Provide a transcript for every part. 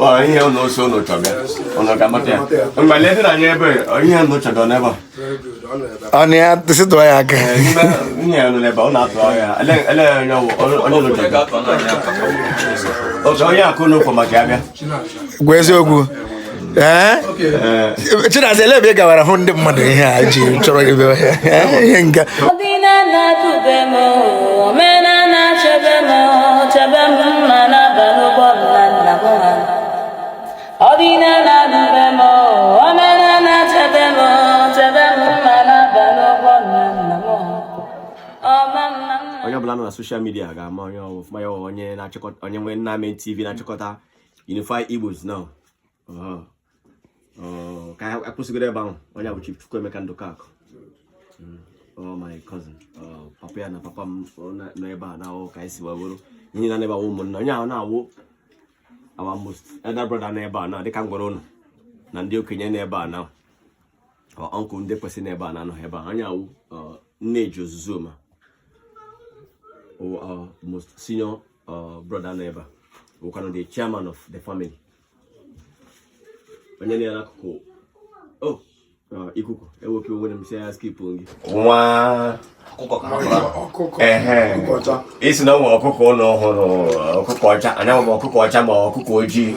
ihe ụnụ so ụnụ chọga, ụnụ ga-amata ya. Mgbe ledị na anya ebe ihe ụnụ chọga n'ebe a. Ọ na ya sịtụọ ya aka. N'ime ihe ya nọ n'ebe a, ọ na-atụ ahịa. Ele onye ọwụ onye ụnụ chọga. Otu onye akụ n'ụkwụ maka ya bịa. Gwa eziokwu. Ee, Chinaza, ele ebe ị gawara hụ ndị mmadụ ihe a ji chọrọ gị bịa? Ee, ihe nga. Ọdịnala dube m, omenala chebe m, chebe m ma n'abalị ụgbọ m na nna m ha. Ọdịnala dube m, omenala chebe m, chebe m ma n'abalị ụgbọ m na nna m ha. Ọma mma mma. Onye ọbụla nọ na social media ga-ama onye ọwụ ọfụma. Ya wụ onye na-achịkọta, onye nwe Nnamen TV na-achịkọta Unify Igbos now. Ka akwụsịgoro ebe ahụ. Onye a bụ Chief Chukwuemeka Ndụkakụ. Oh, my cousin. Papa ya na papa m nọ ebe a na ọ ka anyị si wee bụrụ ihe na ebe a wụ ụmụnna. Onye ahụ na-awụ our most elder brother nọ ebe a na, dịka m gwara ụnụ na ndị okenye nọ ebe a na our uncle ndị kwesịrị n'ebe a na-anọghị ebe a. Onye awụ nne ji ozuzu ma our most senior brother nọ ebe a, wụkwanụ the chairman of the family. Onye nọ ya n'akụkụ, oh, ikuku ewepụ onwe m si ya skip gị nwa. Ehe, isi na ọ nwere ọkụkọ ụlọ ọhụrụ, ọkụkọ ọcha anya, ma ọkụkọ ọcha ma ọkụkọ ojii,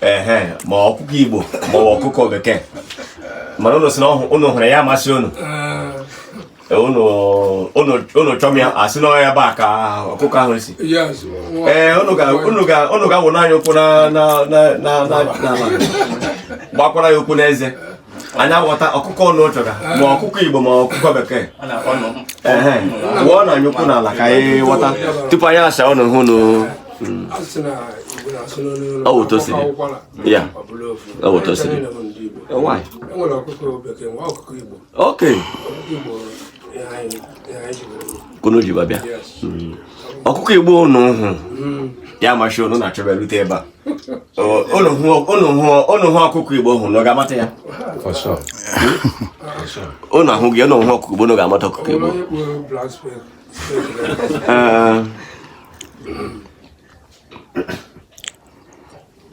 ehe, ma ọkụkọ Igbo ma ọ bụ ọkụkọ bekee, mana ụnụ si na ụnụ hụrụ ya, amasị ụnụ, ụnụ ụnụ ụnụ chọm ya, asị na ọ ebe a ka ọkụkọ ahụ si. Yes. Ee, ụnụ ga-awụ n'anya ụkwụ na na na na na na gbakwara ya ụkwụ n'eze. Anyị aghọta ọkụkọ ụnụ chọga, ma ọkụkọ Igbo ma ọkụkọ bekee. Ehe, wụọ na anyị ụkwụ n'ala ka anyị ghọta tupu anyị asa ụnụ hụ nụ. Asị na Igbo na-asụ n'olu. Ọ wụ otu o si dị. Ọkụkọ ụkwara. Ya. Ọ bụla ofu. Ọ wụ otu o si dị. Anyị bụ ndị Igbo. Why? E nwere ọkụkọ bekee, nwee ọkụkọ Igbo. Ọkụkọ Igbo ihe anyị ji were. Kunu ji bịa. Yes. Ọkụkọ Igbo ụnụ hụ ya masị ụnụ na-achọba erute ebe a. Ụnụ hụ ọkụkọ Igbo hụ na ọ ga-amata ya. For sure. For sure. Ụnụ ahụ gị, ụnụ hụ ọkụkọ Igbo, ụnụ ga-amata ọkụkọ Ọ Igbo. nwere onye kpụrụ black speck. Ee.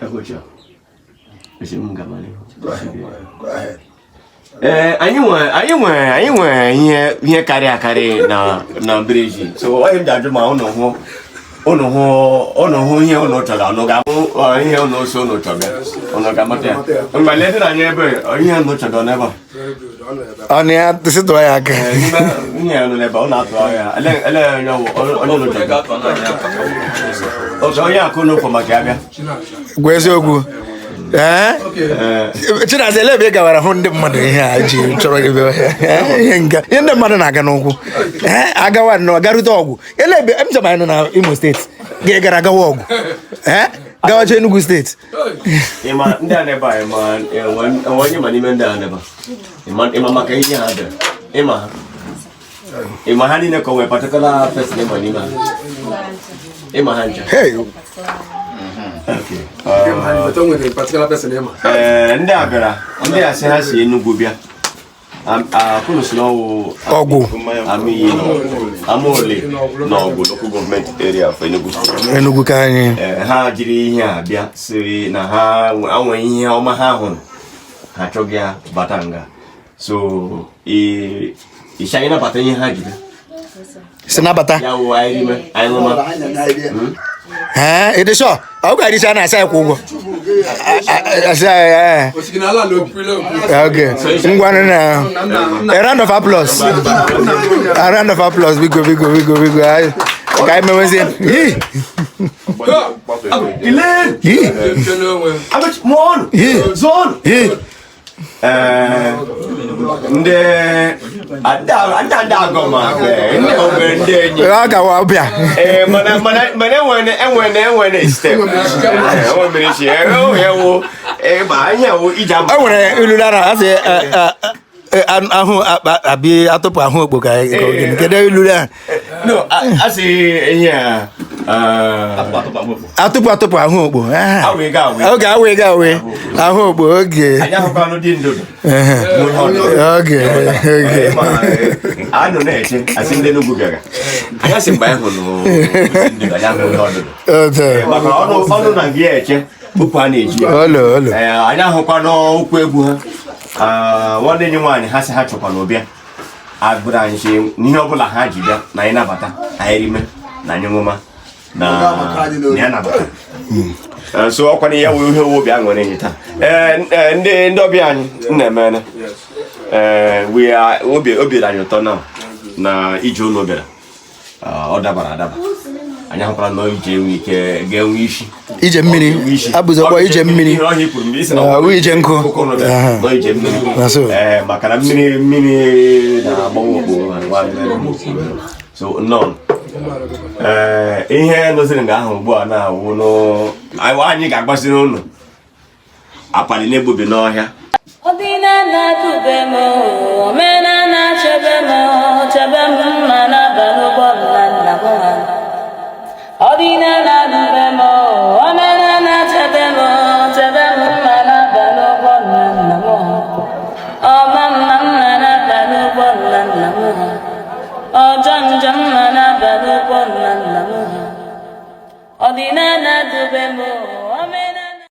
Egocha. Esi m gama n'ihu. Go ahead. Ee, anyị nwe ihe karịa akarị na mbiriji, so onye m ji ajụ ma ụnụ hụ ihe ụnụ chọrọ, ụnụ ga-ahụ ihe ụnụ so ụnụ chọrọ, ụnụ ga-amata ya. Mgbe ledị na anya ebe ihe ụnụ chọrọ n'ebe a. Very good. Ọ nọ ebe a. Ọ na ya sịtụọ ya aka. N'ime ihe nọ n'ebe a, ọ na-atụ ahịa. Ele onye ọwụ onye ụnụ chọrọ. Otu onye akụ n'ụkwụ maka ya bịa. Chinaza. Gwa eziokwu. Ee, Chinaza, ele ebe ị gawara hụ ndị mmadụ ihe a ji chọrọ gị bịa? Ee, ihe nga ihe ndị mmadụ na-aga n'ụkwụ, ee, agawa nnọọ garute ọgwụ. Ele ebe m chọrọ, anyị nọ na Imo Steeti, gị gara gawa ọgwụ, ee, gawacha Enugu Steeti. Ịma ndị a n'ebe a, ịma enwe onye ma n'ime ndị a n'ebe a? Ịma maka ihe ha bịara? Ịma ha? Ịma ha niile ka o nwee particular person ịma n'ime ha? Ịma ha ncha? Hey. Okay. But o nwere particular person ịma. Ee, ndị a bịara, ndị a sị ha si Enugu bịa. Kwunu si n'ọwụ Ọgwụ. Amịyi Amaole na Ọgwụ Local Government Area of Enugu State. Enugu ka anyị. Ee, ha jiri ihe a bịa, sịrị na ha anwe ihe ọma ha hụrụ, ha achọghị ya bata nga, so ịcha anyị nabata ihe ha ji bịa. Si nabata. Ya wụ anyị rime, anyị ṅụma. Ee, ịdị sure ọ ga ericha na-asa ya kwụ ụgwọ. Asị ee. Osigi na ala n'obi. Okay, ngwanụ na a round of applause, a round of applause. Biko, biko, biko, biko, ka anyị mewezie. Yii. Yii. Mụọnụ. Yii. Zụọnụ. Yii. Ee, ndị agọma ndị obere ndị enyi. Ọ gawa ọbịa. Ee, mana enwere step, enwere mmiri chi ewu ma ihe wụ iji ama. E nwere ilu na asị ahụ abi atụpụ ahụ okpo ka gịnị? Kedu ilu ahụ? No, a sị ihe a Atụpụ atụpụ ahụ okpo. Ah. Awe ga awe. Oge awe ga awe ahụ okpo oge. Anyị ahụkwanụ dị ndụ. Oge oge. Anụ na-eche asị ndị Enugu bịara, anyị asị mgbe anyị hụrụ ndị ndụ, anyị ahụrụ ihe ọdụdụ Otu. Maka ọnụ na gị eche. Ụkwụ a na-eji ya. Olo olo. Ee, anyị ahụkwa n'ụkwụ egwu ha. Ah, nwanne enyi nwaanyị ha sị ha chọkwa na ụbịa agụrụ anyị sị n'ihe ọbụla ha ji bịa na anyị nabata, anyị rime na anyị ṅụma na na ya nabata. Ee, so ọkwa na ya wụ ihe obi aṅụrị anyị taa. Ee, ndị ọbịa anyị nna-emene. Ee, we are obi dị anyị ụtọ na ije ụlọ bịara. Ah, ọ dabara adaba, anyị ahụkwara na ije enwe ike ga-enwe isi. Ije mmiri abụzọkwa ije mmiri. Ihe ọhịa kwuru mgbe isi na Ah, wụ ije nkụ. Ụkọ bịara, Aha. nọ ije mmiri. Na so. Ee, maka na mmiri na-agbanwe okpo so nnọọ. Ee, ihe nọziri nga ahụ ugbu a na-awụ anyị ga-agbaziri ụnụ apali na-egbubi n'ọhịa. Ọdịnala dube m, omenala chebe m, chebe m ma n'abalị ụgbọ m na nna m ha. Ọdịnala dube m, omenala chebe m, chebe m ma n'abalị ụgbọ m na nna m ha. Ọma mma mma n'abalị ụgbọ m na nna m ha. Ọjọ njọ mma n'abalị ụgbọ m na nna m ha. Ọdịnala dube m.